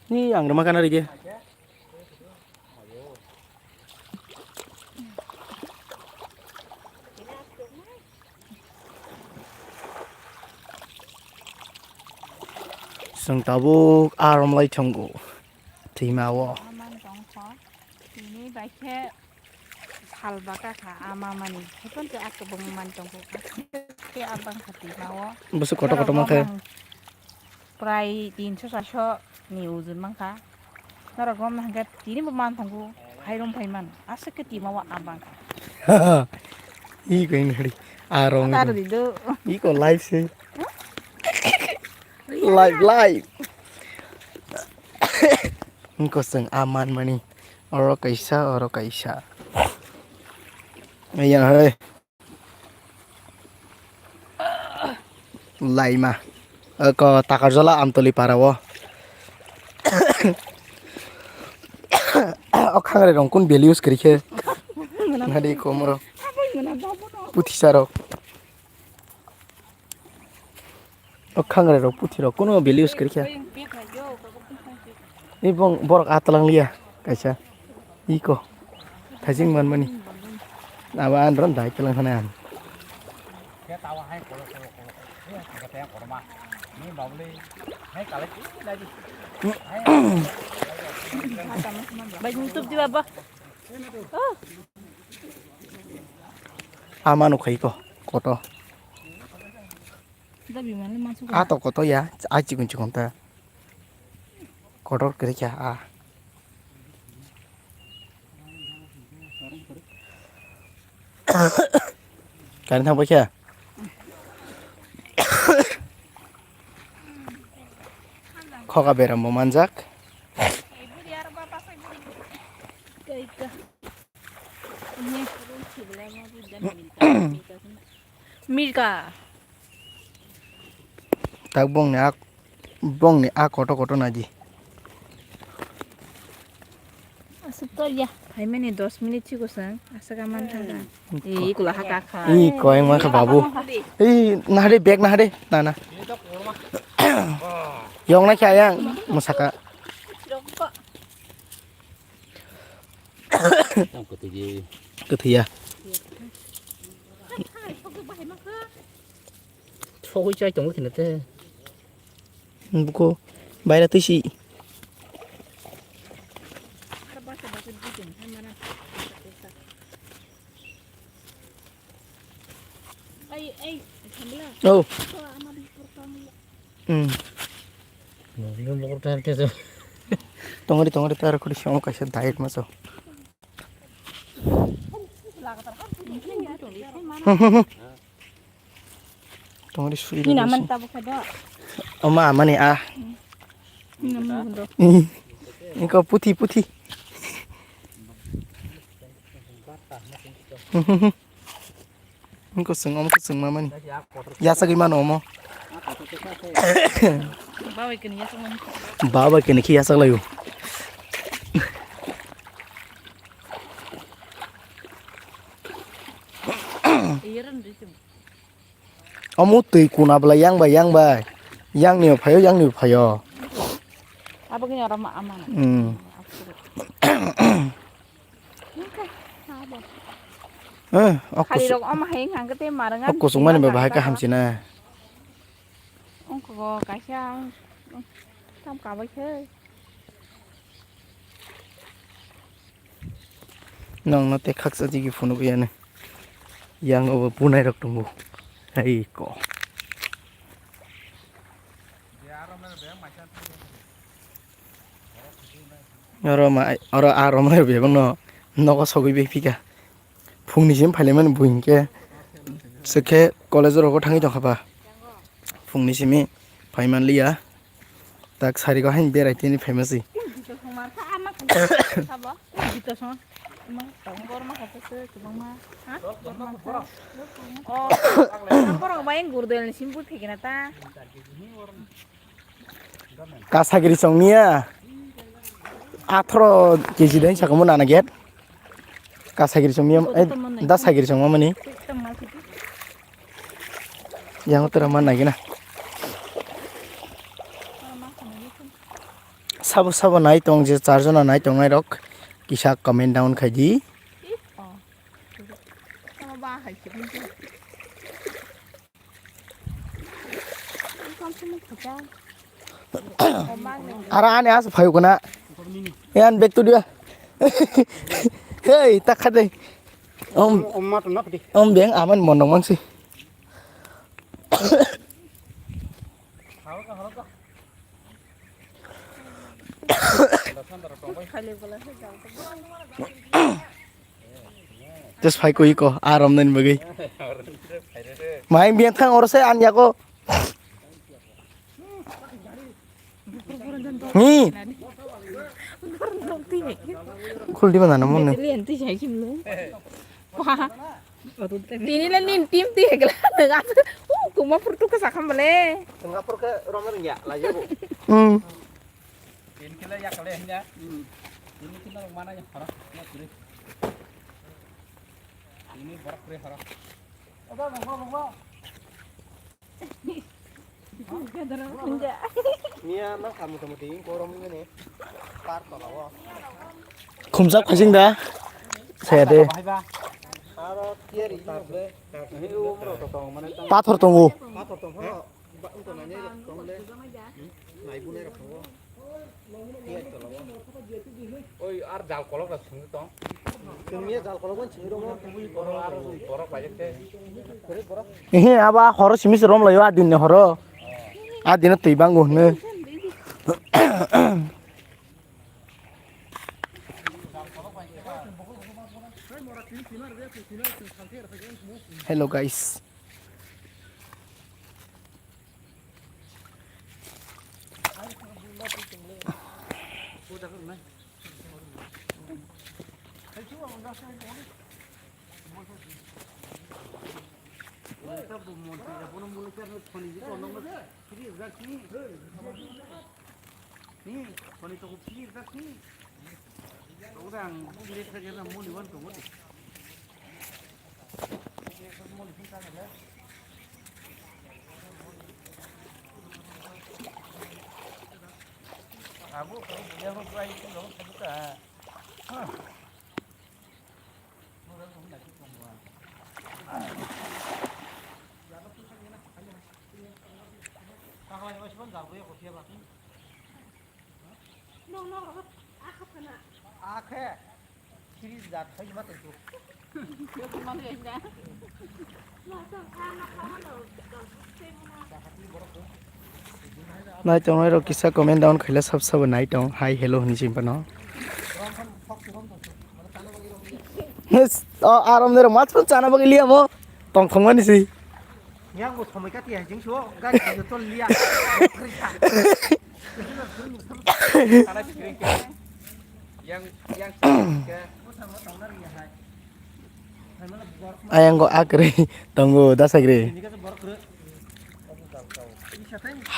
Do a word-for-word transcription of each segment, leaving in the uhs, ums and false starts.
Ni ang rwma kana rige. Chwng tabuk arom lai thwngo twima o. Aman tongkha. Tini bai khe sal baka kha ama mani. Hekon te ak bong man tongkha. Khe abang kha twima o. Bwswk kotor kotor mankhe. Prai tinso charso ni ujun mankha. Norok romna hwnkhe tini bo man tongo, phairom phaiman. Aswk khe tima o abang kha. Iko ini hari. Arong. Tar di do. Iko live se. Live, live. Iko seng aman mani. Oro kaisa, oro kaisa. Iya, hai. Laima. Oko Takarjala Amtoli para o. O khangrai rong kun beli use kri khe. Nadi komro. Puthisa rok. O khangrai rok puthi rok kuno beli use kri khe. Ni bong borok atlang liya kaisa. Iko. Thajing manmani. Aba andron dai telang khana an. Bai YouTube di baba. Ama nukhai ko koto. Ato koto ya, ai chikon chikon ta. Kotor kiri kya a. Kani thang paikha. Khoka beram bo manjak. Mirka. Tak bongni ak bongni a koto koto naji. Aswk to ya, phaimani dos minute siko sang, aswk aman thangka. Ih, kula haka kha. Ih, koyang mangkha babu. Ih, nahade bag nahade, na na. Yong na kya yang, musaka. Kwthwi ya. Sogwi chai tongo khina te. Buko baira twi si. Oh. Hmm. Tongori tongori taro kuri song kaisa diet maso. Tongori suri. Ni naman tabo kado. Oma amani a. Ni naman do. Iko puthi puthi. Iko sung om sung mamani. Yasagwi mano omo. Babai kini yasagmani. Babai kini khi yasak layu. Iyaran risim. Omo twi kuna bwlai yang bai yang bai. Yang ni phaio yang ni phaio. Abo kini oro ma ama. Hmm. Eh, o khali kusu- rok omo hai hang kete marang o kusung mani bai bahai kaham sina. Ongko kaisa tam kabai khe. Nongno te khaksa jigi phunuk yani. Yang obo bunai rok tongo. Hai ko. Oro ma, oro a romai rok bebak no nogo sogwi bai phika. Phungni simi phailaimani buhi hinkhe swkhe college rogo thangwi tongkha ba. Phungni simi phaimanliya. Tak sarigo hain berai tini phaima si. Sabo? Jito song. Emang tong bor ma kata se, tubang ma. Ha? Bor ma kata. Oh, ang borok bai gurdel ni simbu thikena ta. Kasagiri songniya. Athro keji dai sakamo nana get. Kasagiri songniya, eh, da sagiri songma mani. Yang utara man nagina. Sabo sabo nai tong je char jona nai tong nai rok kisa comment down khai di. Ara ani as phayu kana. Yan back to dia. Hey, tak khade. Om, om beng aman mondong mansi. Tes phai koi ko arom nani bagwi. Mai biang thang oro se an yako. Ni. Khuldi mana namun ni. Tini le nin tim ti hekla. Uh, kuma purtu ke sakam bale. Singapore ke romel ya, lagi bu. Hmm. Tin kilo ya kale hanya. Ini kilo mana ya? Harap, ya kiri. Ini barak kiri harap. Ada bangga bangga. Miya ma kha mota moti korom ngene. Par to lawo. Khumjak phasing da. Saya de. Aro tier ini. Pathor tongo. Pathor tongo. Ba, wngkha nani rok tong le. Hmm? Nai bunai rok tongo. Tier to lawo. Oi, ar jal kolok rok sung tong. Chwngni jal kolok wan chwngni romo. Borok aro borok bai khe. Borok, borok. Ehe, aba horo simi se rom layo, adin ni horo. Adin twi bango hne. Hello guys. Akhe. Siri jat khai ma tong tu. Nai tong nai rok kisa comment down khaila sab sabo nai tong. Hi, hello hwnwi sing phano. Yes, o arom de rok matro chana bagwi liya mo. Tong thong mani si. Yang bo thomoi ka tiya jing so, gari ko tol liya. Yang, yang ke. Ayang ko akre tongo dasagre.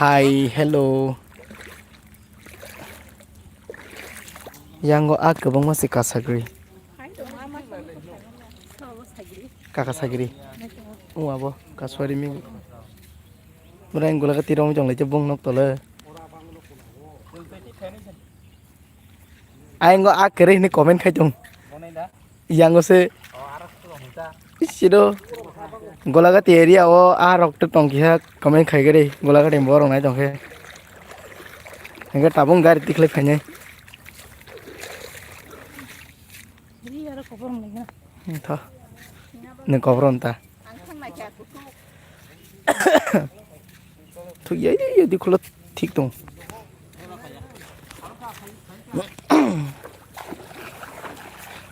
Hi, hello. Yang ko ak kwbangma se kasagre. Kaka sagiri. Ung abo kaswari mi. Mura yang gula kati rom jong lai bung nok tole. Ayang go a kere hini comment khai tong. Yang go se. Isido. Golagati area o a rok to tong kiha comment khai gere. Golagati borong nai tong khe. Hingke tabung gari tikhle phainai. Ri aro koborom nai na. Tho. Neng koborom ta. Ang thang nai kha kuthuk. Thuk yai di yai di khulo thik tong.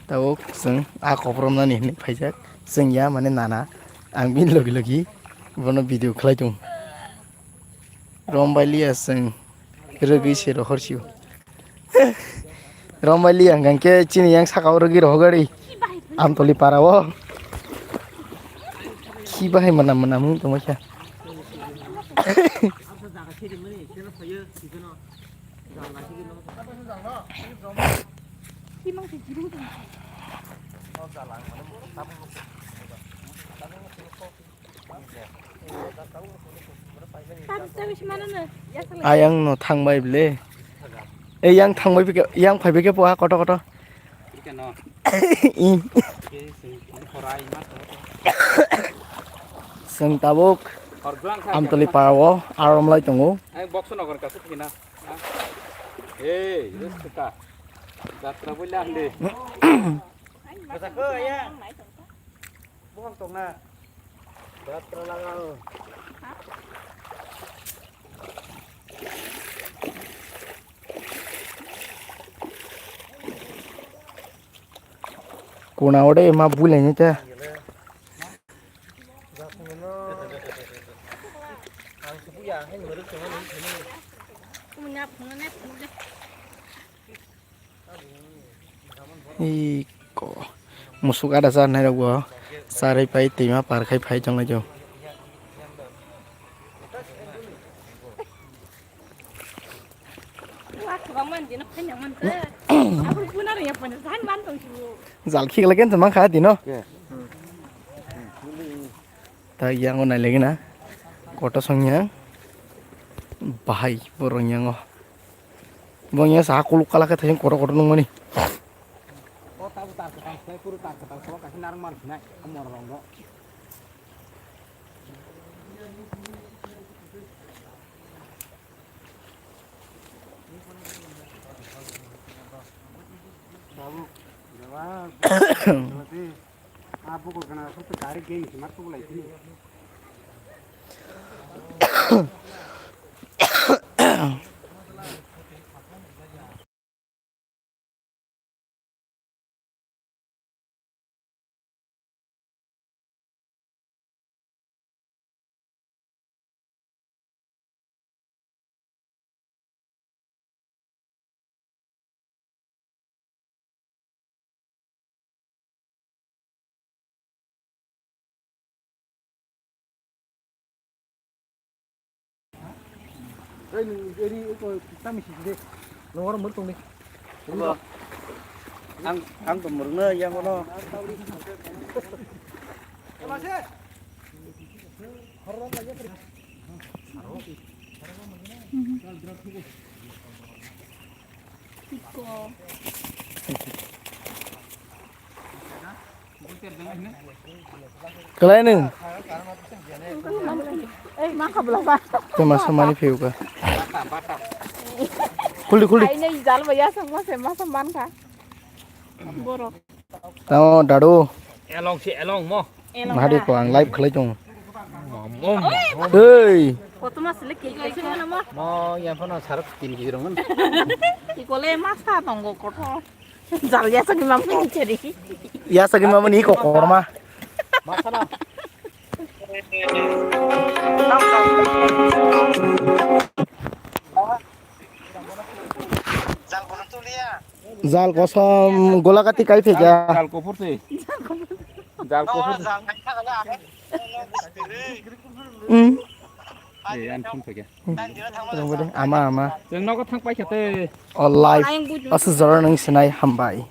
Tabuk chwng a koborom nani hinwi phaijak. Chwng ya mane nana. Ang bini logi logi bono video khlai tong. Rom bai liya chwng rwgwi se rohor sio. Romali ang hwnkhe chini yang saka o rwgwi rohor gari. Amtoli para o. Khi bahai manam manam wng tongma khe. Ayang no thangbai ble. E yang thangbai bike, yang phai bike po ha koto koto. Ih. Chwng tabuk Amtoli para o arom lai tongo. Box no gon kasu thina. Ei, resta. Jatra buila hande. Bukan tong na. Jatra lagal. Kuna ode ma bule ni ta. Iko musuk ada sa nai rok bo sarai pai twima par khai phai tong lai jo. Jal khik lagi tong kha dino. Ta yang o nai lagi na koto song yang bahai borong yang o. Bong ya sa kuluk kala khe thayung kotor kotor nungmani. O tabu tar kwtal se, puru tar kwtal se, kaisa narwk man sinai, amor rong do. Tabu, jawab. Ah, buku kena aku tu tarik geng, simak tu mulai sini. Oi, nung eri ko tami si de. Nung oro mur tong de. Ang, ang to mur na yang kono. Kwlai nung? Tei masa mani phiyuka. Khuldi, khuldi. Tamo dadu. Elong si elong mo. Mahari ko ang live khlai tong. Mo, mo, mo. Hei. Koto mas le kg kaisa na mo. Mo yang phano sarok tin kg rong. Ikole masa tongo koto. Jal ya sagi mam ni cheri. Ya sagi mam ni ko korma. Masa na. Jal kosom golagati kai pheja. Jal kophur se. Jal kophur se. Hmm. Eh, an phone phaikha. Ama, ama. Chwng nogo thang paikha te. O live. Asu jora nang sinai hambai.